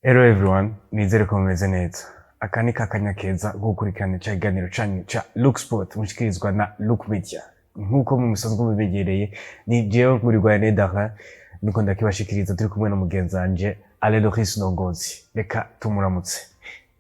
Hello everyone, nizere ko mumeze neza. Aka ni kakanya keza ko gukurikirana ca kiganiro canyu ca Look Sport mushikirizwa na Look Media. Nk'uko musanzwe mubimenyereye, ni jewe Nkurirwaye Darin, niko ndakibashikiriza turi kumwe na mugenzi wanje Alain Loris Ndongozi. Reka tumuramutse.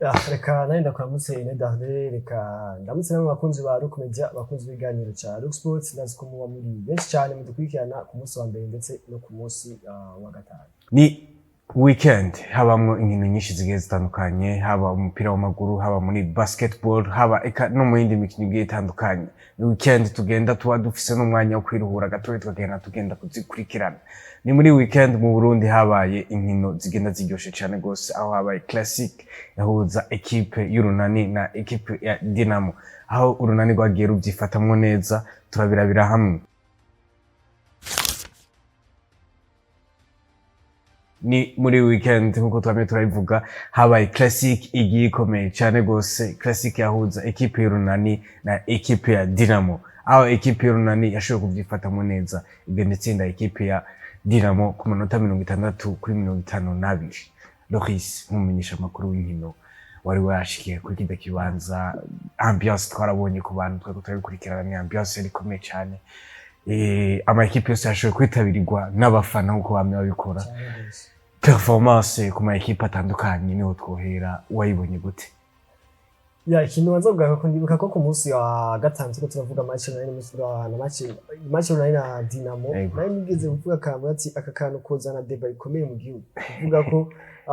Ah, reka nari ndakuramutse Ine Darde, reka ndamutse namwe bakunzi ba Look Media, bakunzi b'ibiganiro ca Look Sports. Ndazi ko muba muri benshi cyane mudukurikirana ku munsi wa mbere ndetse no ku munsi wa gatanu. Ni weekend habamwo inkino nyinshi zigiye zitandukanye, haba umupira w'amaguru, haba muri basketball, haba eka no mu yindi mikino igiye itandukanye. Ni weekend tugenda tuba dufise n'umwanya wo kwiruhura gatoya, tukagenda tugenda kuzikurikirana. Ni muri weekend mu Burundi habaye inkino zigenda ziryoshe cane gose, aho habaye classic yahuza ekipe y'Urunani na ekipe ya Dinamo, aho Urunani rwagiye ruvyifatamwo neza. Turabirabira hamwe. Ni muri weekend, nkuko twamye turabivuga, habaye classic igiye ikomeye cyane gose, classic yahuza ekipe y'Urunani na ekipe ya Dinamo, aho ekipe y'Urunani yashoboye kuvyifatamo neza, igenda itsinda ekipe ya Dinamo ku manota 60-52. Loris, nk'umumenyesha amakuru w'inkino, wari washikiye kuri kirya kibanza, ambiance twarabonye ku bantu twariko turabikurikirana, ni ambiance yari ikomeye cyane. Ama ekipe yose yashoboye kwitabirwa n'abafana nkuko bamye babikora. Cyane gose. Performance ku ma ekipe atandukanye niho twohera, wayibonye gute? Ya, ikintu banza kugaruka ko ndibuka ko ku munsi wa gatanu turiko turavuga match nari n'umunsi wa na match nari na Dinamo, nari nigeze kuvuga akantu ati aka kantu kozana débat ikomeye mu gihugu, kuvuga ko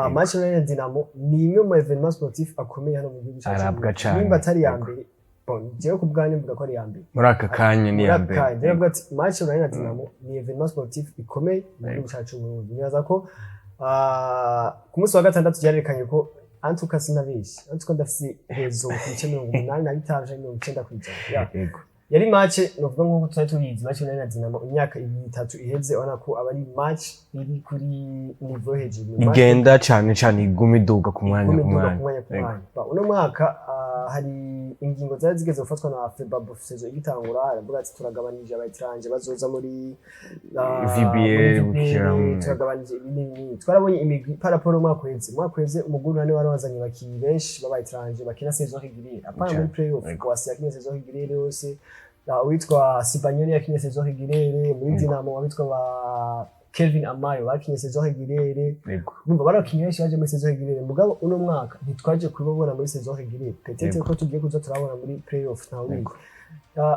match nari na Dinamo ni imwe mu événement sportif akomeye hano mu gihugu cyacu. Arabwa cane. Nimba atari iya mbere, bon, jewe ku bwanjye mvuga ko ari iya mbere. Muri aka kanya ni iya mbere. Muri aka ati match nari na Dinamo ni événement sportif ikomeye mu gihugu cyacu Burundi. Nibaza ko ku munsi wa gatandatu byarerekanye ko, en tout cas sinabeshye, en tout cas ndafise raison ku bice 85 canke 90%. Ya. Yari match novuga nk'uko twari tubizi, match nari na Dinamo imyaka ibiri itatu iheze, ubona ko aba ari match iri kuri niveau hejuru. Ni match Igenda cane cane iguma iduga ku mwanya iguma ku iduga mwanya. ku mwanya ku mwanya. Ba, uno mwaka hari ingingo zari zigeze gufatwa na FEBABU saison igitangura, aravuga ati turagabanije aba étrangers bazoza muri VBA, muri gukira, VBA, turagabanije ibi n'ibi n'ibi. Twarabonye imigwi par rapport umwaka uheze. Umwaka uheze umugwi Urunani wari wazanye abakinyi benshi b'aba étrangers bakina saison régulière, apana muri play-off. Kwasi yakinye saison régulière yose, uwitwa Sibanyoni yakinye saison régulière muri Dinamo, abitwa ba Kelvin Amayo bakinye saison régulière. Urumva bari abakinyi benshi baje muri saison régulière, mugabo uno mwaka ntitwaje kubabona muri saison régulière, peut-être ko tugiye kuza turabona muri play-off, ntawe ubizi.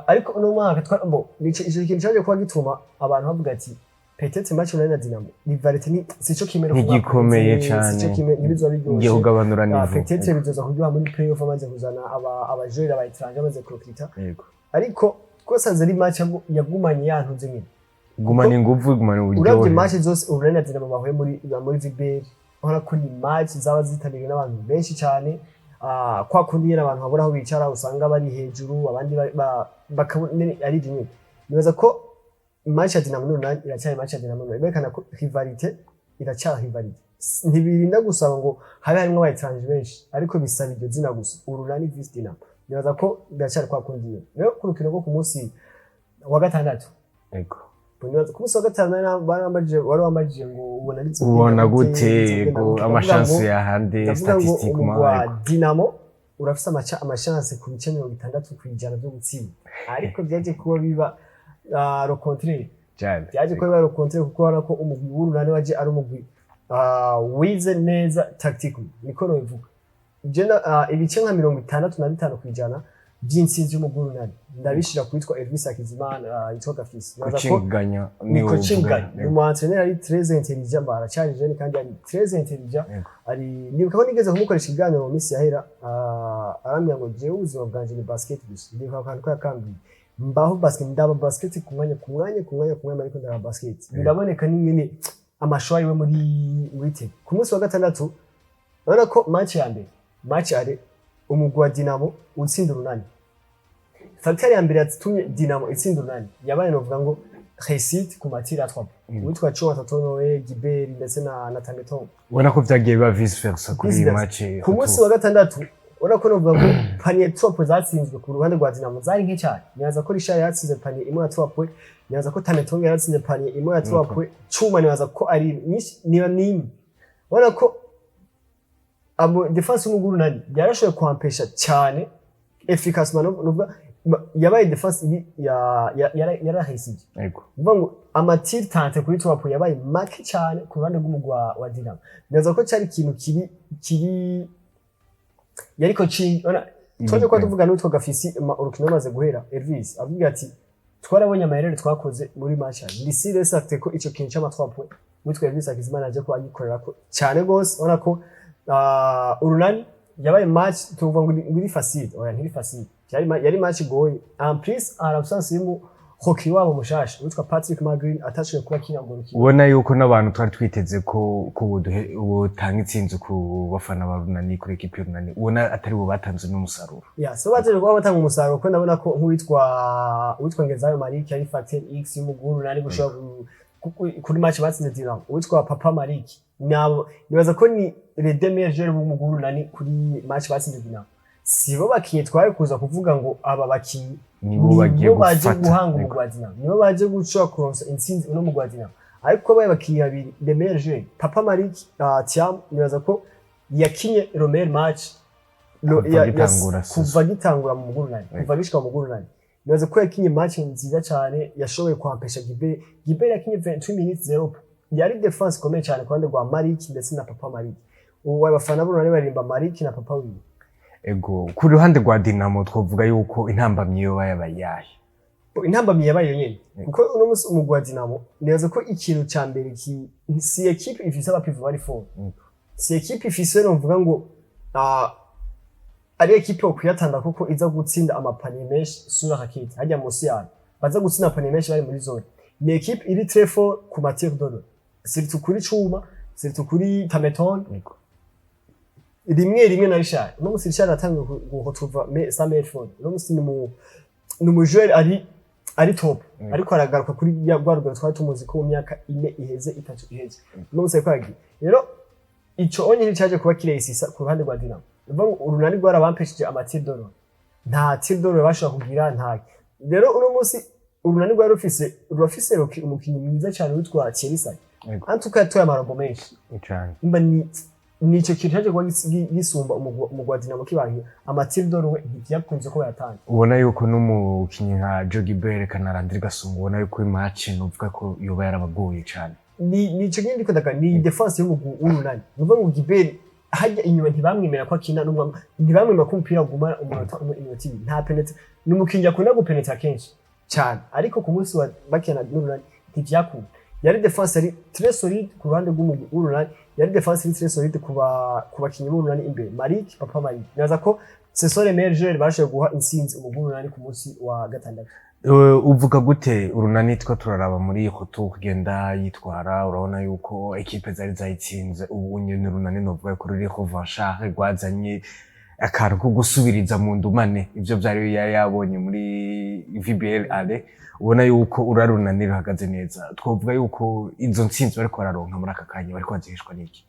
Ariko uno mwaka bo ico kintu caje kuba gituma abantu bavuga ati peut-être match Urunani na Dinamo rivalité ni sico kimwe no ku mwaka Ntigikomeye uheze, cane. sico kimwe, ntibizoba biryoshe. Igiye kugabanura niveau. Peut-être bizoza kuryoha muri play-off amaze kuzana aba joueurs aba étrangers amaze kurokita, ariko twasanze ari match yagumanye yantuze nyine. Gumana inguvu, gumana Uravye uburyohe. match zose Urunani na Dinamo bahuye muri VBL, urabona ko ni match zaba zitabiriwe n'abantu benshi cyane. Kwa kundi nyene abantu babura aho bicara, usanga bari hejuru, abandi bakabona nyene ari ivyo nyene. Nibaza ko match ya Dinamo n'Urunani iracyari match ya Dinamo n'Urunani, berekana ko rivalité iracyari rivalité. Ntibirinda gusaba ngo habe harimwo aba étrangers benshi, ariko bisaba iryo zina gusa, Urunani vs Dinamo. Nibaza ko biracyari kwa kundi nyene. Rero ku rukino rwo ku munsi wa gatandatu, nibaza ku munsi wa gatanu wari wambajije ngo ubona ari Ubona gute? Yego, ama chances yahande Ndavuga ngo statistiquement? Umugwi wa Dinamo urafise ama chances ku bice 60% vyo gutsinda, ariko vyaje kuba biba le contraire. Byaje kuba biba le contraire, kuko urabona ko umugwi w'Urunani waje ari umugwi wize neza tactically, niko nobivuga. Ibice nka 65% by'intsinzi y'umugwi w'Urunani ndabishira ku witwa Elvis Hakizimana, yitwa Gafisi. Nibaza ko Coaching ni coaching guy, ni umu entraîneur ari très intelligent, aracyari jeune kandi ari très intelligent. Ari ndibuka ko nigeze kumukoresha ikiganiro mu minsi yahera, arambwira ngo jewe ubuzima bwanje ni basket gusa. Ndibuka akantu ko yakambwiye, mbaho basket, ndaba basket ku mwanya ku mwanya ku mwanya ku mwanya, ariko ndaba basket. Biraboneka n'ingene ama choix yiwe muri te ku munsi wa gatandatu, urabona ko match ya mbere, match aller, umugwi wa Dinamo utsinda Urunani. Facteur ya mbere yatumye Dinamo itsinda Urunani yabaye, novuga ngo réussite ku ma tirs à 3 points, uwitwa Chua Tatonoe Giberi ndetse na Tameton. Ubona ko vyagiye biba vice versa kuri iyi Vice versa. match. Ku munsi wa gatandatu urabona ko novuga ngo panier 3 points zatsinzwe ku ruhande rwa Dinamo zari nke cyane. Nibaza ko Richard yatsinze panier imwe ya 3 points, nibaza ko Tameton yaratsinze panier imwe ya 3 points, Chuma nibaza ko ari nyinshi, niba nimwe. Urabona ko Abo défense y'umugwi w'Urunani yarashoboye kwampesha cyane efficacement, no yabaye défense iri yarahesije. Uvuga ngo ama tirs tentés kuri 3 points yabaye make cyane ku ruhande rw'umugwi wa Dinamo. Neza ko cyari ikintu kiri yari coaching. Ona twaje kuba tuvuga n'utwo gafisi urukino rumaze guhera, Elvis avuga ati: "Twarabonye amayerere twakoze muri match." Ndi serious afite ko ico kintu c'ama 3 points witwa Elvis Hakizimana aje ko agikorera ko cyane gose. Ubona ko Urunani yabaye match tuvuga ngo iri facile. Oya, ntiri facile. Yari match igoye, en plus en l'absence y'umu rookie wabo mushasha witwa Patrick Magrin atashoboye kuba akina urwo rukino. Ubona yuko n'abantu twari twiteze ko butanga intsinzi ku bafana ba Runani, kuri ekipi y'Urunani, ubona atari bo batanze n'umusaruro. Ya, so baje kuba batanga umusaruro, ko ndabona ko nk'uwitwa uwitwa Ngezayo Malik yari facteur X y'umugwi w'Urunani gushobora kuri match batsinze Dinamo. Uwitwa Papa Malik nabo nibaza ko ni les deux meilleurs joueurs b'umugwi w'Urunani kuri match batsinze Dinamo. Sibo bakinyi twari kuza kuvuga ngo aba bakinyi nibo bagiye nibo baje gufata guhanga umugwi wa Dinamo, nibo baje gushobora kuronsa intsinzi uno mugwi wa Dinamo. Ariko babaye abakinyi babiri les meilleurs joueurs, Papa Malik, Thiam, nibaza ko yakinye le meilleur match Kuva gitangura kuva gitangura mu mugwi w'Urunani, kuva gishika mu mugwi w'Urunani. Nibaza ko yakinye match nziza cyane, yashoboye kwampesha Gibe. Gibe yakinye 28 minutes 0. Yari défense ikomeye cyane ku ruhande rwa Malik ndetse na Papa Malik. Ubu abafana b'Urunani baririmba Malik na Papa wiwe. Ego, ku ruhande rwa Dinamo twavuga yuko intambamyi yoba yabaye yahe? Intambamyi yabaye nyene, kuko uno munsi umugwi wa Dinamo, nibaza ko ikintu ca mbere si équipe ifise aba pivots bari fort. Si équipe ifise, novuga ngo ari équipe yo kuyatanda, kuko iza gutsinda ama paniers menshi sur la raquette, hajya munsi yayo baza gutsinda ama paniers menshi bari muri zone. Ni équipe iri très fort ku ma tirs de loin, surtout kuri Cuma, surtout kuri Tameton, rimwe rimwe na Richard. Uno musi Richard atangiye guretrouva sa meilleure forme. Uno musi ni mu joueur ari top, ariko aragaruka kuri ya rwa rugero twari tumuzi ko mu myaka 4 iheze, 3 iheze. Uno musi ariko aragiye rero. Ico onye nticaje kuba kiresisa ku ruhande rwa Dinamo. Uvuga ngo Urunani rwarabampesheje ama tirs de loin, nta tir de loin bashobora kugira, nta. Rero uno musi Urunani rwari rufise, rurafise umukinyi mwiza cyane witwa Thierry Say. En tout cas yatoye ama rebonds menshi. Imba ni nico kintu cyaje kuba gisumba umugwi wa Dinamo kibanki ama tirs de loin, ntivyakunze ko bayatanga. Ubona yuko n'umukinyi nka Jogi Bere kanarandiri Gasongo, ubona yuko match novuga ko yoba yarabagoye cane. Ni nico nyine ndiko ndaga ni défense y'umugwi w'Urunani. Nuvuga ngo Gibert hajya inyuma ntibamwemera ko akina n'umwe, ntibamwemera ko umupira uguma umunota umwe, iminota 2, nta pénétrer. Ni umukinyi akunda gupenetra kenshi cyane, ariko ku munsi wa bakina n'Urunani ntivyakunda. Yari défense yari très solide ku ruhande rw'umugwi w'Urunani, yari défense iri très solide ku bakinyi b'Urunani imbere, Malik, Papa Malik. Nibaza ko ce sont les meilleurs joueurs bashoboye guha intsinzi umugwi w'Urunani ku munsi wa gatandatu. Uvuga gute Urunani two turaraba muri retour kugenda yitwara? Urabona yuko équipe zari zayitsinze, ubu nyene Urunani novuga ko ruri revanchard, rwazanye akantu ko gusubiriza mu ndumane ivyo vyari yari yabonye muri VBL ale. Ubona yuko ura Runani ruhagaze neza. Twovuga yuko izo ntsinzi bariko bararonka muri aka kanya bariko baziheshwa n'iki?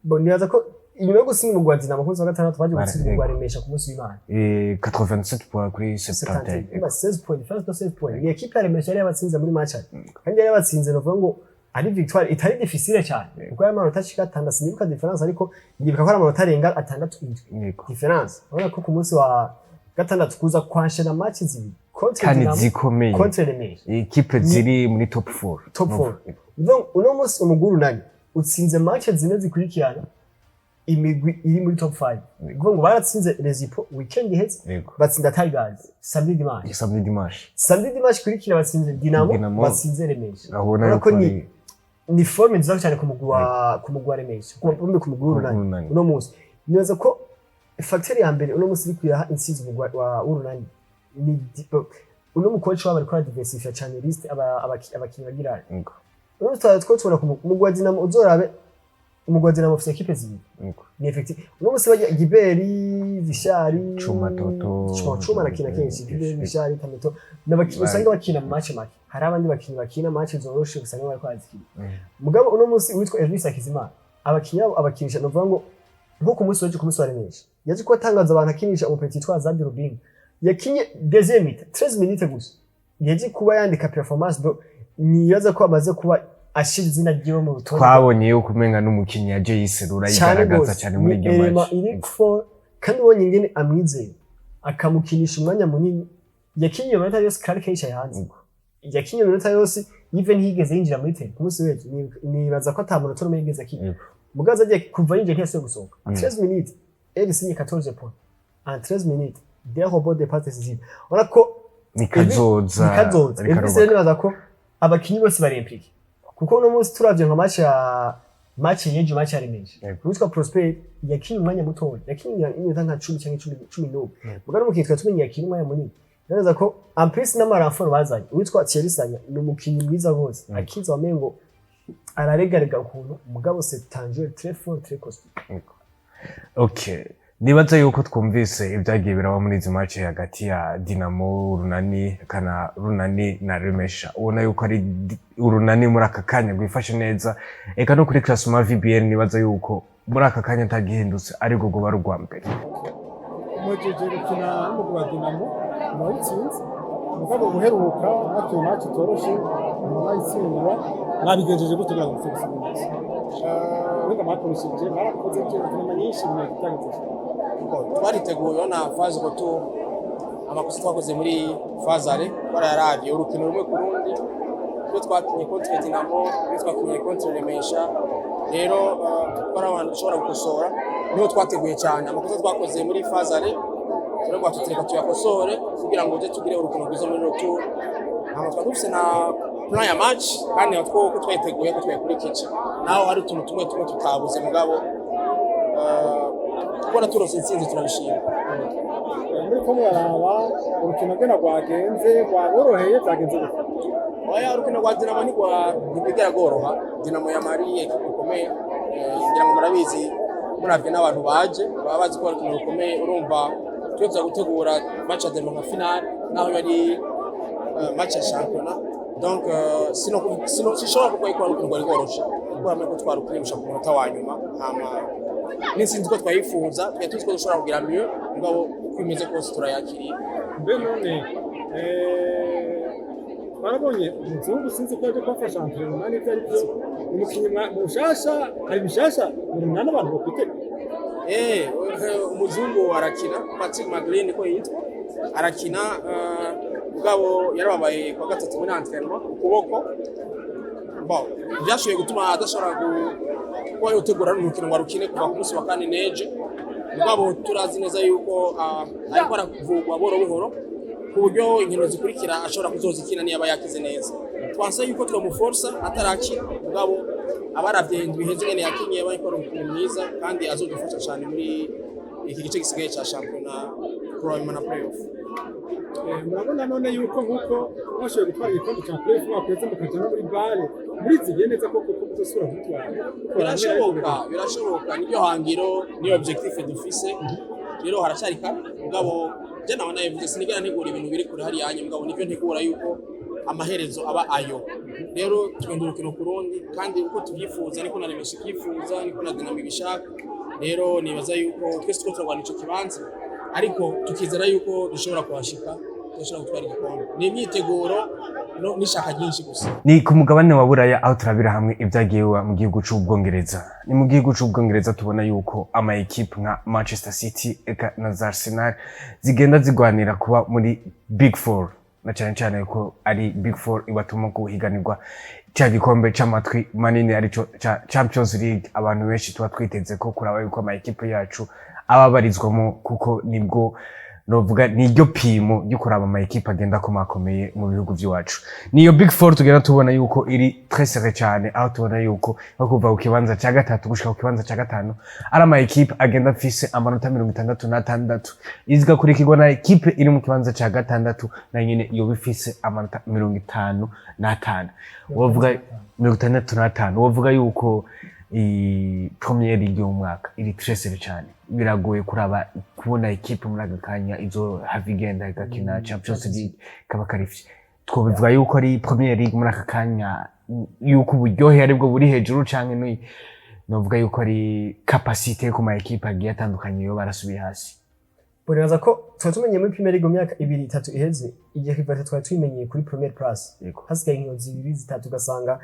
Bon, nibaza ko inyuma yo gutsinda umugwi wa Dinamo ku munsi wa gatandatu, baje gutsinda umugwi wa Remesha ku munsi w'Imana. 87 points kuri 71. 70, 16 points, différence de 16 points. Ni équipe ya Remesha yari yabatsinze muri match kandi yari yabatsinze, novuga ngo ari victoire itari difficile cyane, kuko yari amanota ashika 6, sinibuka différence, ariko ndibuka ko ari amanota arenga 6, 7 différence. Urabona ko ku munsi wa gatandatu kuza kwanshena match zibiri contre kandi Dinamo, zikomeye, contre Remesha, équipe ziri muri top 4. Top 4. Donc uno munsi umugwi Urunani utsinze match zine zikurikirana imigwi iri muri top 5. Kuvuga ngo baratsinze Rezipo weekend iheze, batsinda Tigers samedi, dimanche. Samedi, dimanche. Samedi, dimanche ikurikira batsinze Dinamo, Dinamo. batsinze Remesha. Urabona Urabona yuko ko ni ni forme nziza cyane ku mugwi wa Remesha, ku mugwi w'Urunani. Urunani. Uno munsi nibaza ko facteur ya mbere uno munsi iri kwiraha intsinzi umugwi w'Urunani ni uno mu coach wabo ariko aradiversifya cyane liste abakinyi bagira. Uno munsi twari tubona ku mugwi wa Dinamo, uzorabe umugwi wa Dinamo ufite équipe zibiri. Ni effectif uno munsi bajya Giberi, Vishari, Cuma Toto. Cuma, Cuma arakina kenshi. Giberi, Vishari, Tameto n'abakinyi usanga bakina mu match make. Hari abandi bakinyi bakina match zoroshe gusa nibo bariko barazikina. Mugabo uno munsi witwa Elvis Hakizimana abakinyi abo abakinisha, novuga ngo nko ku munsi w'ejo, ku munsi wa Remesha, yaje ko atangaza abantu akinisha umu petit witwa Zadi Rubin, yakinye deuxième mi-temps 13 minutes gusa, yaje kuba yandika performance do nibaza ko amaze kuba Ashira izina ryiwe mu rutonde. Twabonye yuko umenga n'umukinyi yaje yiserura, cyane yigaragaza gose. cyane muri Ni iryo élément match. iri fort, kandi ubonye ingene amwizeye akamukinisha umwanya munini. Yakinye iyo minota yose, Clark yicaye hanze. Yakinye iyo minota yose, Yves ntiyigeze yinjira muri terrain ku munsi w'ejo. Nibaza ko ata munota n'umwe yigeze akina. Mugaza agiye kuva yinjiye, ntiyasubiye gusohoka. 13 minutes, il signe 14 points en 13 minutes, des rebonds, des passes décisives. Urabona ko Ni kazoza. Ni kazoza. Ariko Elvis arubaka. rero nibaza ko abakinyi bose bari impliqué, kuko uno munsi turavye nka match y'ejo, match ya Remesha, uwitwa Prosper yakinye umwanya mutoya, yakinye iminota nka 10 cyangwa 10, 11. Mugabo n'umukinyi twari tumenye yakinye umwanya munini. Neza ko en plus n'ama renforts bazanye, uwitwa Thierry Sanya ni umukinyi mwiza rwose. Akiza wamengo araregarega ukuntu, mugabo c'est un joueur très fort, très costaud. Okay, nibaza yuko twumvise ibyagiye biraba muri izi match hagati ya Dinamo, Urunani, kana Runani na Remesha. Ubona yuko ari Urunani muri aka kanya rwifashe neza, eka no kuri classement VBL nibaza yuko muri aka kanya atagihindutse ariko rwoba ari urwa mbere. Muhejeje gukina n'umugwi wa Dinamo, murawutsinze, mugabo guheruka mwakiye match itoroshe, murayitsindwa. Mwabigenjeje gute kugira ngo muze gusiga neza? Ubuhinga mwakoresheje, mwarakoze entraînement nyinshi, mwabitangize? Twariteguye. Urabona phase retour, amakosa twakoze muri phase aller twarayaravye, urukino rumwe ku rundi, ibyo twakinye contre Dinamo, ibyo twakinye contre Remesha. Rero twari abantu dushobora gukosora, niho twateguye cyane. Amakosa twakoze muri phase aller turavuga tuti reka tuyakosore kugira ngo tujye tugire urukino rwiza muri retour. Hama twari dufise na plan ya match, kandi natwo ko twayiteguye, ko twayikurikije, naho hari utuntu tumwe tumwe tutabuze, mugabo kubona turonse intsinzi turabishima. Muri ko muraraba urukino ngena rwagenze, rwaboroheye? Byagenze gute? Oya, urukino rwa Dinamo ntirwigera rworoha. Dinamo ya Mari ekipe ikomeye. Ngira ngo murabizi, muravye n'abantu baje baba bazi ko ari urukino rukomeye. Urumva twe tuza gutegura match ya Dinamo nka finale, naho yari match ya championnat. Donc sino sishobora kuvuga ko ari urukino rwari rworoshe, kuko urabona ko twarukuriye gushika ku munota wa nyuma. Hama n'intsinzi ko twayifuza, twari tuzi ko dushobora kugira mieux, mugabo uko imeze kose turayakiriye. Mbe none twarabonye umuzungu, sinzi ko yaje kubafasha entraînement n'ibyo ari byo, umukinnyi mushasha, hari bishasha mu Runani abantu bokwitega? Umuzungu arakina, Patrick McLean niko yitwa, arakina. Mugabo yarababaye kwa gatatu muri entraînement ukuboko. Bon, byashoboye gutuma adashobora kuba yotegura urukino ngo arukine kuva ku munsi wa kane neje. Mugabo turazi neza yuko ariko aravugwa buhoro buhoro, ku buryo inkino zikurikira ashobora kuzozikina niba yakize neza. Twanse yuko twamuforsa atarakira, mugabo abaravye indwi iheze ingene yakinye, yabaye ko ari umukinnyi mwiza kandi azodufasha cyane muri iki gice gisigaye ca shampiyona, probablement na playoff. Murabona none yuko nk'uko mwashoboye gutwara igikombe cya playoff, mwakweze mukaja no muri BAL, murizigiye neza ko koko muzosubira kugitwara? Birashoboka, birashoboka. Niryo hangiro, niyo objectif dufise. Rero haracyari kare, mugabo je nawe nabivuze, sinigera ntegura ibintu biri kure hariya hanye, mugabo nivyo ntegura yuko amaherezo aba ayo. Rero tugenda urukino ku rundi, kandi uko tubyifuza niko na Remesha ibyifuza, niko na Dinamo ibishaka. Rero nibaza yuko twese tuko turarwana ico kibanza, ariko tukizera yuko dushobora kuhashika, dushobora gutwara igikombe. Ni imyiteguro n'ishaka ryinshi gusa. Ni ku mugabane wa Buraya, aho turabira hamwe ibyagiye biba mu gihugu c'Ubwongereza. Ni mu gihugu c'Ubwongereza tubona yuko ama ekipe nka Manchester City eka na za Arsenal zigenda zigwanira kuba muri Big Four, na cyane cyane ko ari Big Four ibatuma guhiganirwa cya gikombe c'amatwi manini, arico ca Champions League. Abantu benshi tuba twiteze ko kuraba yuko ama ekipe yacu aba abarizwamo, kuko nibwo novuga niryo pimo ryo kuraba ama ekipe agenda akomakomeye mu bihugu vy'iwacu. Niyo Big Four tugenda tubona yuko iri très serré cyane, aho tubona yuko nko kuva ku kibanza ca gatatu gushika ku kibanza ca gatanu ari ama ekipe agenda afise amanota 66, izigakurikirwa na ekipe iri mu kibanza ca gatandatu, na nyene yoba ifise amanota 55, wovuga 65. Wovuga yuko i Premier League y'umwaka iri très serré cyane. Biragoye kuraba kubona ekipe muri aka kanya izo have igenda igakina Champions League ikaba qualifiée. Twobivuga yuko ari Premier League muri aka kanya yuko uburyohe aribwo buri hejuru, canke ni novuga yuko ari capacité ku ma ekipe agiye atandukanye yo barasubiye hasi? Nibaza ko twari tumenye muri Premier League mu myaka ibiri itatu iheze, igihe Rivalité twari tuyimenyeye kuri première place. Hasigaye inkino zibiri zitatu, ugasanga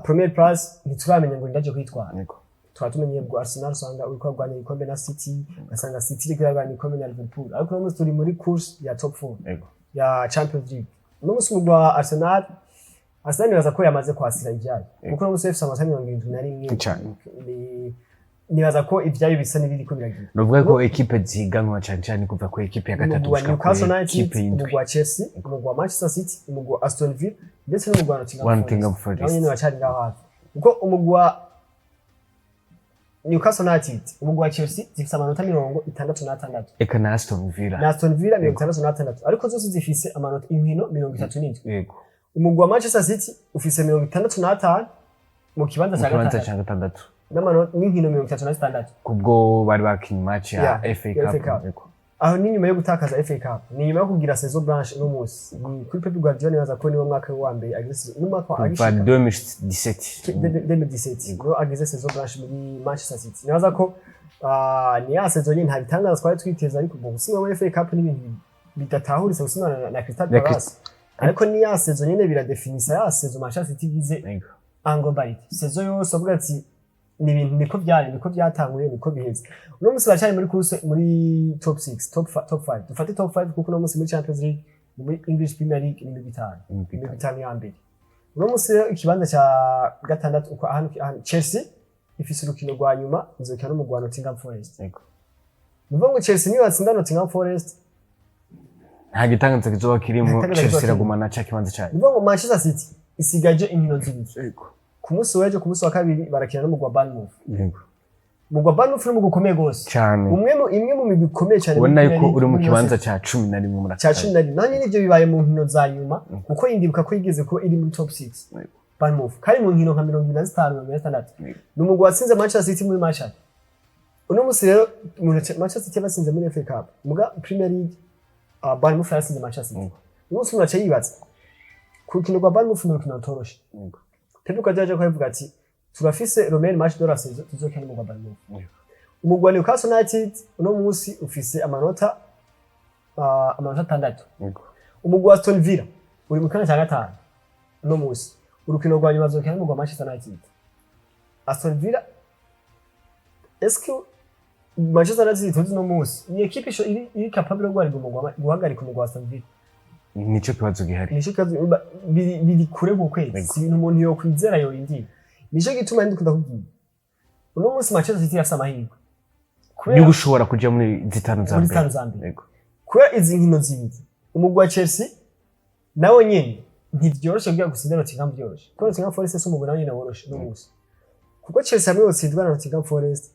Première place ntituramenya ngo ndaje kwitwara. Twaba tumenye ngo Arsenal usanga uriko arwanira igikombe na City, ugasanga City iriko irarwanira igikombe na Liverpool, ariko uno munsi turi muri course ya top 4 ya Champions League. Uno munsi umugwi wa Arsenal nibaza ko yamaze kwasira ivyayo, kuko uno munsi bafise amanota 71. Nibaza ko ivyayo bisa n'ibiriko biragira. Nuvuga ko ekipe zihiganwa cane cane kuva ku ekipe ya gatatu Umugwi wa gushika ku Newcastle United, ekipe y'indwi. Umugwi wa Chelsea, umugwi wa Manchester City, umugwi wa Aston Villa ndetse n'umugwi wa Nottingham Wa Nottingham Forest. Forest. Nabo nyene bacari ngaho hafi, kuko umugwi wa Newcastle United, umugwi wa Chelsea zifise amanota 66. Eka na Aston Villa. Na Aston Villa 66, ariko zose zifise amanota inkino 37. Umugwi wa Manchester City ufise 65 mu kibanza Mu ca kibanza gatandatu ca gatandatu n'amanota n'inkino 36. Kubwo bari bakinye match ya FA ya FA Cup. Cup. Aho ni nyuma yo gutakaza FA Cup, ni nyuma yo kugira saison blanche. Uno munsi ni kuri Pep Guardiola, nibaza ko niwo mwaka we wa mbere agize n'umwaka wa Kuva agishika 2017. 2017 niho agize saison blanche muri Manchester City. Nibaza ko ni ya saison nyine nta bitangaza twari twiteze, ariko mu gutsindwa muri FA Cup n'ibintu bidatahuritse, gutsindwa na Crystal Na Palace, ariko ni ya saison nyine biradefinisa ya saison Manchester City igize en globalité. Saison yose avuga ati ni ibintu niko byari, niko byatanguye, niko biheze. Uno munsi baracyari muri course muri top 6, top 5, dufate top 5, kuko uno munsi muri Champions League, muri English Premier League ni imigwi itanu. Imigwi Imigwi itanu ya mbere. Uno munsi rero ikibanza cya gatandatu uko ahantu Chelsea ifise urukino rwa nyuma izokina n'umugwi wa Nottingham Forest. Ni ukuvuga ngo Chelsea niyo batsinda Nottingham Forest, Nta gitangaza kizoba kirimo. Nta gitangaza Chelsea kizoba kirimo. iragumana ca kibanza cayo. Ni ukuvuga ngo Manchester City isigaje inkino zibiri. Ku munsi w'ejo, ku munsi wa kabiri, barakina n'umugwi wa Bournemouth. Umugwi wa Bournemouth ni umugwi ukomeye gose. Cane. Umwe mu migwi ikomeye cyane Ubona muri yuko Premier uri mu League, muri kibanza yose. ca 11 muri aka Cya cumi kanya. na rimwe. Naho nyine ivyo bibaye mu nkino za nyuma, kuko indibuka ko yigeze kuba iri muri top 6 Bournemouth, kandi mu nkino nka 25, 26. Ni umugwi watsinze Manchester City muri match. Uno munsi rero Manchester City yabatsinze muri FA Cup, muga Premier League Bournemouth yaratsinze Manchester City. Uno munsi umuntu aca yibaza ku rukino rwa Bournemouth, ni urukino rutoroshe. Pep Guardiola yaje kubivuga ati turafise le meilleur match de la saison tuzokina n'umugwi wa Bournemouth. Umugwi wa Newcastle United uno munsi ufise amanota 6. Umugwi wa Aston Villa uri mu kibanza cya gatanu. Uno munsi urukino rwa nyuma bazokina n'umugwi wa Manchester United. Aston Villa, est-ce que Manchester United tuzi uno munsi ni équipe iri capable yo guhagarika umugwi wa Aston Villa? Nico kibazo gihari. Nico kibazo, biri kure ku kwezi. Si ibintu umuntu yokwizera yorindira. Nico gituma ndikunda kubwira, uno munsi Manchester City irafise amahirwe kubera Niba ushobora kuja muri zitanu za muri mbere. zitanu za mbere. Kubera izi nkino zibiri, umugwi wa Chelsea nawo nyene ntivyoroshe kugira gutsinda Nottingham byoroshe, kuko Nottingham Forest si umugwi nawo nyene woroshe uno munsi, kuko Chelsea hamwe yotsindwa na Nottingham Forest,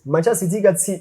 Manchester City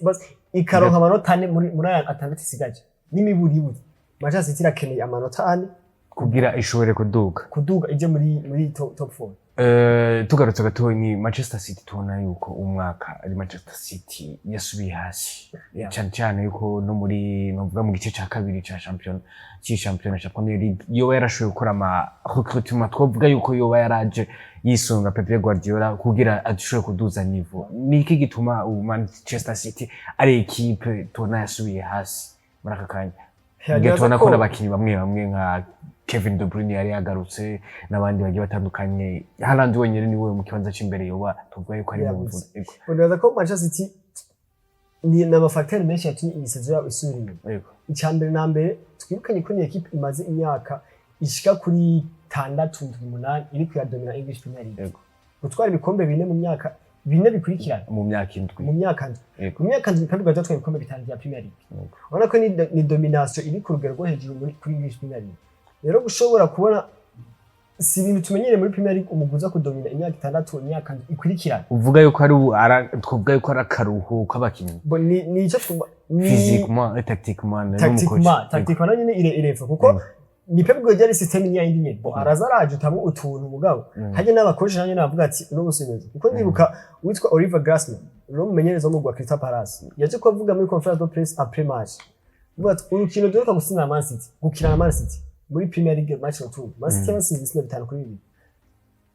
ikaronka amanota 4 muri aya 6 isigaje n'imiburiburi, Manchester City irakeneye amanota 4 Kugira ishobore kuduga. Kuduga ije muri top 4. Tugarutse gatoya ni Manchester City, tubona yuko umwaka ari Manchester City yasubiye hasi, cyane cyane yuko no muri novuga mu gice ca kabiri ca champion c'ishampiyona ca Premier League yoba yarashoboye gukora ama recrutement, twovuga yuko yoba yaraje yisunga Pep Guardiola kugira ashobore kuduza niveau. Ni iki gituma ubu Manchester City ari equipe tubona yasubiye hasi muri aka kanya? Mugihe tubona ko n'abakinyi bamwe bamwe nka Kevin De Bruyne yari yagarutse n'abandi bagiye batandukanye, Haaland wenyine niwe mu kibanza c'imbere yoba tuvuga yuko ari mu Yabuze. mvune. Ego. Nibaza ko Manchester City ni ama facteurs menshi yatumye iyi saison yabo isubira inyuma. Icya mbere na mbere, twibukanye ko ni equipe imaze imyaka ishika kuri 6, 7, 8 iri kuyadomina English Premier League. Gutwara ibikombe bine mu myaka 4 bikurikirana. Mu myaka 7. Mu myaka 7. Mu myaka 7 Pep Guardiola atwaye ibikombe bitanu bya Premier League. Urabona ko ni domination iri ku rugero rwo hejuru kuri English Premier League. Rero gushobora kubona si ibintu tumenyereye muri Premier League, umugwi uza kudomina imyaka 6, imyaka 7 ikurikirana. Uvuga yuko ari twavuga yuko ari akaruhuko k'abakinyi? Bo ni icyo twumva ni Physiquement et tactiquement n'umukoci. Tactiquement nayo nyene irepfa, kuko ni Pep Guardiola, system ni yindi nyene. Bo araza arajutamo utuntu, mugabo hajya n'abakoci nanyo navuga ati uno musi bimeze kuko ndibuka witwa Oliver Glasner, uno mumenyereza w'umugwi wa Crystal Palace, yaje kuvuga muri conférence de presse après match. Avuga ati urukino duheruka gutsinda na Man City, gukina na Man City muri Premier League, match retour, Man City yabatsinze ibitsindo 5-2.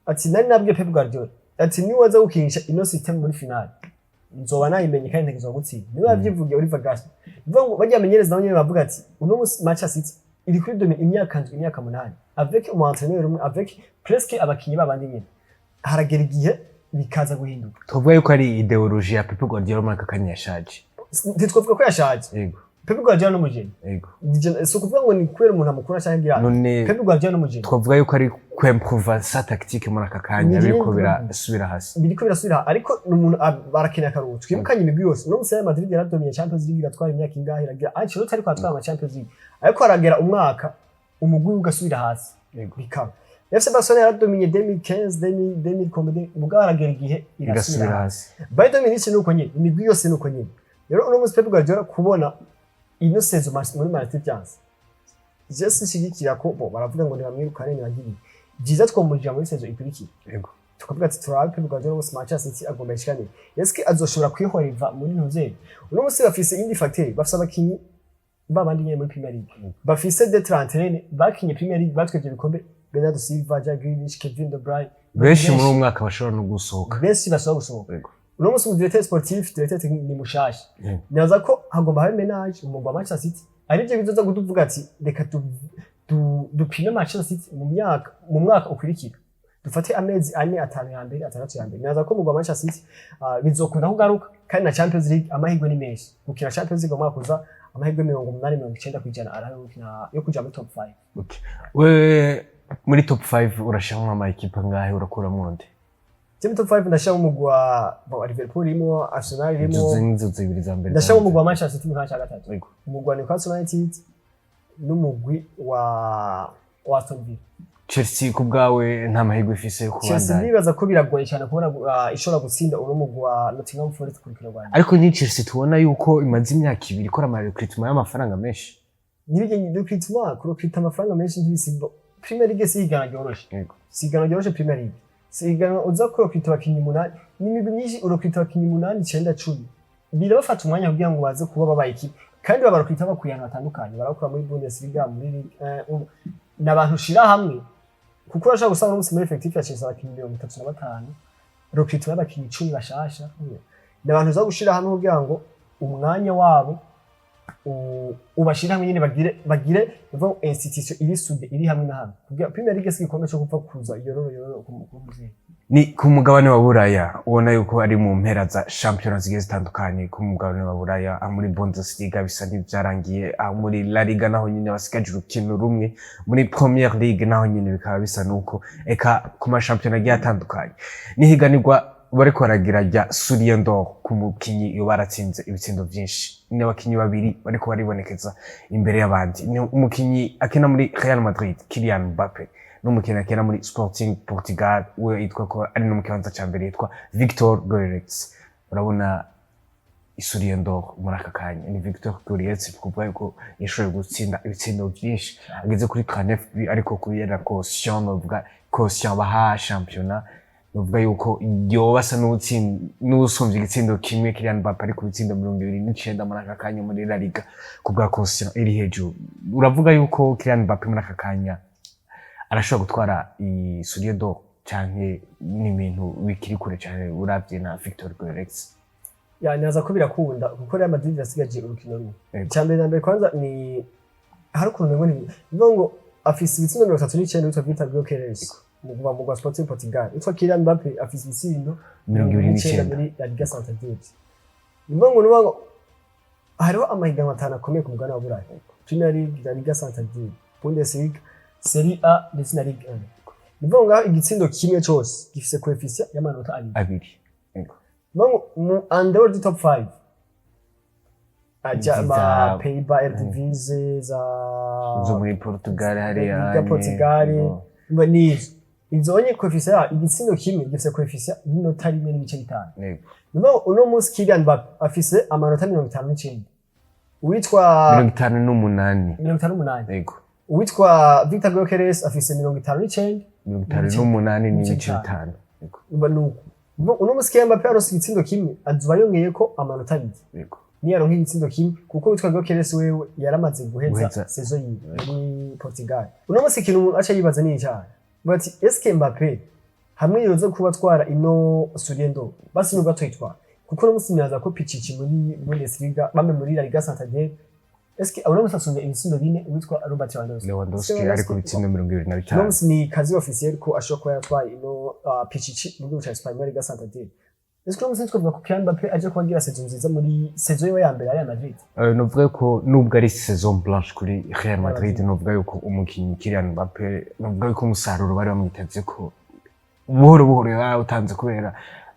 Ati nari nabwiye Pep Guardiola ati niwaza gukinisha ino system muri finale nzoba nayimenye kandi ntegerezwa gutsinda. Niwe yavyivugiye Oliver Glasner. Bivuga ngo bajya bamenyereza nabo nyene bavuga ati uno musi Manchester City Iri kuri dominer imyaka 7, imyaka 8, avec umu entraîneur umwe, avec presque abakinyi babandi nyene. Haragera igihe bikaza guhinduka. Tuvuga yuko ari idéologie ya Pep Guardiola muri aka kanya yashaje? Ntitwavuga ko yashaje. Pep Guardiola n'umugeni. Si ukuvuga ngo ni kubera umuntu amukura cyangwa agira. None Pep Guardiola n'umugeni. twavuga yuko ari kwimprova sa tactique muri aka kanya, Ni biriko bimwe. birasubira hasi? Biriko birasubira, ariko ni umuntu barakeneye akaruhuko. Twibukanye imigwi yose uno munsi, Real Madrid yaradomiye Champions League, iratwara imyaka ingahe, iragira Ancelotti ariko aratwara ama Champions League, ariko haragera umwaka umugwi ugasubira hasi. Bikaba FC Barcelona yaradomiye 2015, 2000 combien, mugabo haragera igihe igasubira irasubira hasi. hasi. Bayern Munich nuko nyene, imigwi yose nuko nyene. Rero uno munsi Pep Guardiola kubona ino saison muri Man City byanze, je sinshigikira ko bo baravuga ngo ntibamwirukane, ntibagiriye byiza, twomurira muri saison ikurikira. Tukavuga ati turabe Pep Guardiola bose Manchester City agomba yishikanire, eske azoshobora kwihoreva muri ntuzeri? Uno munsi bafise indi facteur, bafise abakinyi babandi nyene muri Premier League, bafise des trentaine bakinye Premier League, batwevye ibikombe, Bernardo Silva, Jack Grealish, Kevin De Bruyne. Benshi muri uwo mwaka bashobora no gusohoka. Benshi bashobora gusohoka. Uno munsi umu directeur sportif, directeur technique ni mushasha. Nibaza ko hagomba habe ménage umugwi wa Manchester City, arivyo bizoza kutuvuga ati reka dupime Manchester City mu mwaka ukurikira, dufate amezi 4, 5 ya mbere, 6 ya mbere. Nibaza ko umugwi wa Manchester City bizokunda kugaruka, kandi na Champions League amahirwe ni menshi gukina Champions League mu mwaka uza. Amahirwe 80, 90% arahari yo kuja muri top 5. Okay. We muri top 5 urashiramwo ama équipe angahe? Urakuramwo nde? Je muri top 5 ndashiramo umugwi wa Liverpool irimo, Arsenal irimo. Izo nizo zibiri za mbere. Ndashiramo umugwi wa Manchester City mu kanya ca gatatu, umugwi wa Newcastle United n'umugwi wa Aston Villa. Chelsea ku bwawe nta mahirwe ifise yo Chelsea kubandanya? Nibaza ko biragoye cyane kubona ishobora gutsinda uno mugwi wa Nottingham Forest ku rukino rwa nyuma. Ariko ni Chelsea tubona yuko imaze imyaka 2 ikora ama recrutement y'amafaranga menshi. Ntibigende recrutement, kurecruta amafaranga menshi ntibisiba. Premier League si igana ryoroshe. Si igana ryoroshe Premier League. Si igana uza kurecruta abakinyi 8, ni imigwi myinshi urecruta abakinyi 8, 9, 10. Birabafata umwanya kugira ngo baze kuba babaye ikipe. Kandi babarecruta bakuye ahantu hatandukanye, barakura muri Bundesliga, muri Ligue 1, ni abantu ushira hamwe, kuko urashobora gusanga umunsi muri effectif ya Chelsea abakinyi 35, recrutement y'abakinyi 10 bashasha. Ni abantu uza gushira hamwe kugira ngo umwanya wabo ubashire hamwe nyine, bagire uva institution iri soudée, iri hamwe na hamwe, kugira Premier League si igikombe cyo gupfa kuza yororo yororo ku muzingi. Ni ku mugabane wa Buraya, ubona yuko ari mu mpera za shampiyona zigiye zitandukanye ku mugabane wa Buraya. Aho muri Bundesliga bisa n'ivyarangiye, aho muri La Liga naho nyine basigaje urukino rumwe, muri Premier League naho nyine bikaba bisa nuko, eka ku mashampiyona agiye atandukanye nihiganirwa bariko baragira rya Soulier d'Or ku mukinyi iyo baratsinze ibitsindo vyinshi. Ni abakinyi babiri bariko baribonekeza imbere y'abandi, ni umukinyi akina muri Real Madrid, Kylian Mbappe, n'umukinyi akina muri Sporting Portugal, we yitwa ko ari no mu kibanza ca mbere, yitwa Victor Gyökeres. Urabona i Soulier d'Or muri aka kanya ni Victor Gyökeres, kuvuga yuko yashoboye gutsinda ibitsindo vyinshi, ageze kuri 39 buts, ariko kubera quotient, novuga quotient baha shampiyona, novuga yuko yoba asa n'uwusumvye igitsindo kimwe Kylian Mbappe, ari ku bitsindo 29 muri aka kanya muri La Liga, ku bwa quotient iri hejuru. Uravuga yuko Kylian Mbappe muri aka kanya arashobora gutwara i Soulier d'Or, canke n'ibintu bikiri kure cane uravye na Victor Gyökeres? Ya, naza ko birakunda, kuko Real Madrid yasigaje urukino rumwe. Icya mbere na mbere kwanza ni hari ukuntu ngo ni bivuga ngo afise ibitsindo 39 witwa Victor Gyökeres mu kuva mu Sporting Portugal. Witwa Kylian Mbappe afise ibitsindo 29. muri La Liga Santander. Ni ukuvuga ngo hariho amahiganwa atanu akomeye ku mugabane wa Burayi: Premier League, La Liga Santander, Bundesliga, Serie A ndetse na Ligue 1. Ni ukuvuga ngo ngaho igitsindo kimwe cose gifise coefficient y'amanota 2. 2. Yego. Ni ukuvuga ngo mu en dehors du top 5 aja Izi ba Pays-Bas, Eredivisie, za zo muri Portugal hariya. Liga Portugal. Yego. Mba nizo izo onye coefficient yayo, igitsindo kimwe gifise coefficient y'inota 1.5. Ni ukuvuga ngo uno munsi Kylian Mbappe afise amanota 59, uwitwa 58. 58. Yego. Uwitwa Victor Gyökeres afise 59. 58 n'ibice n'ibice bitanu. bitanu. Yego. Mba nuko uno munsi Kylian Mbappe aronse igitsindo kimwe azoba yongeyeko amanota 2. Niyaronka igitsindo kimwe, kuko witwa Gyökeres wewe yaramaze guheza Guheza. saison yiwe muri Portugal. Uno munsi ikintu umuntu aca yibaza ni icyaha bati: eske Mbappe hamwe yoza kuba atwara ino Soulier d'Or, basi nubwo atoyitwara, kuko uno munsi nibaza ko Pichichi muri Bundesliga bamwe muri La Liga Santander Eske uno musi asumbya ibitsindo 4 uwitwa Robert Lewandowski? Lewandowski Lewandowski- ari ku bitsindo 25. Uno musi ni quasi officiel ko ashobora kuba yatwaye ino Pichichi mu gihugu ca Espagne muri Liga Santander. Ese uno musi twavuga ko Kylian Mbappe aje kuba agira saison nziza muri saison yiwe ya mbere ya Real Madrid? Novuga ko nubwo ari saison blanche kuri Real Madrid, novuga yuko umukinyi Kylian Mbappe, novuga yuko umusaruro bari bamwiteze ko buhoro buhoro yarawutanze, kubera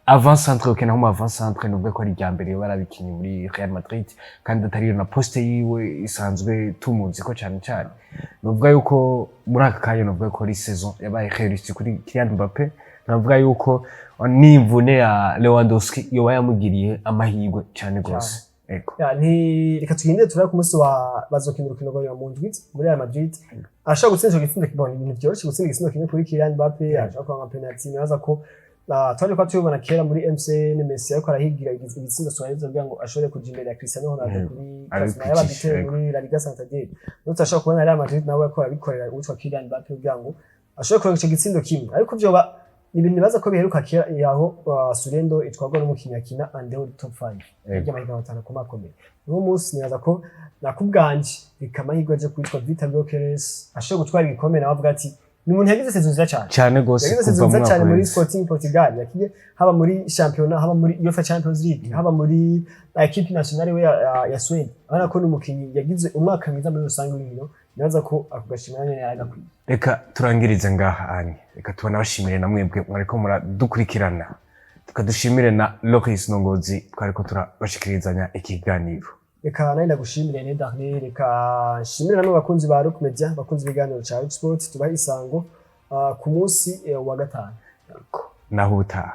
avant centre, ukina nko avant centre, novuga ko ari irya mbere barabikinye muri Real Madrid, kandi atari na poste yiwe isanzwe tumuzi ko cyane cyane. Novuga yuko muri aka kanya, novuga ko ari saison yabaye réussie kuri Kylian Mbappe. Navuga yuko n'imvune ya Lewandowski yoba yamugiriye amahirwe cyane gose. Ego. Ya, nti reka tugende turabe ku munsi wa bazokina urukino rwa nyuma mu ndwi muri Real Madrid. Arashobora gutsinda ico gitsindo kibona ibintu vyoroshe, gutsinda igitsindo kimwe kuri Kylian Mbappe, ashobora kuba nka penalty. Nibaza ko twari kwa tubibona kera muri MCN, Messi ariko arahigira ibitsindo Suarez kugira ngo ashobore kuja imbere ya Cristiano Ronaldo Yego. kuri Ari classement y'aba buteurs yego. muri La Liga Santander. N'ubu turashobora kubona Real Madrid nawe ko arabikorera uwitwa Kylian Mbappe kugira ngo ashobore kuronka ico gitsindo kimwe, ariko vyoba ni ibintu nibaza ko biheruka kera yaho Surendo itwarwa n'umukinyi akina en dehors du top 5 ry'amahiganwa atanu akomakomeye. Uno munsi nibaza ko nakubwanje reka amahirwe aje kwitwa Victor Gyökeres ashobora gutwara igikombe, nawe avuga ati ni umuntu yagize saison nziza cyane. Cyane gose. Yagize Kuva saison mu nziza mwaka cyane muri uheze. Sporting Portugal yakinye, haba muri championnat, haba muri UEFA Champions League, haba muri équipe nationale we ya Sweden. Urabona ko ni umukinyi yagize umwaka mwiza muri rusange w'inkino. Nibaza ko ako gashimwe nyene yaragakwiye. Reka turangirize ngaha anye. Reka tubanabashimire na mwebwe mwariko muradukurikirana, tukadushimire na Loris Nongozi twariko turabashikirizanya ikiganiro. Reka nawe ndagushimire ne Darlene, reka nshimire namwe bakunzi ba Rock Media, bakunzi b'ibiganiro ca Rock Sport. Tubahe isango ku munsi wa gatanu. Naho ubutaha.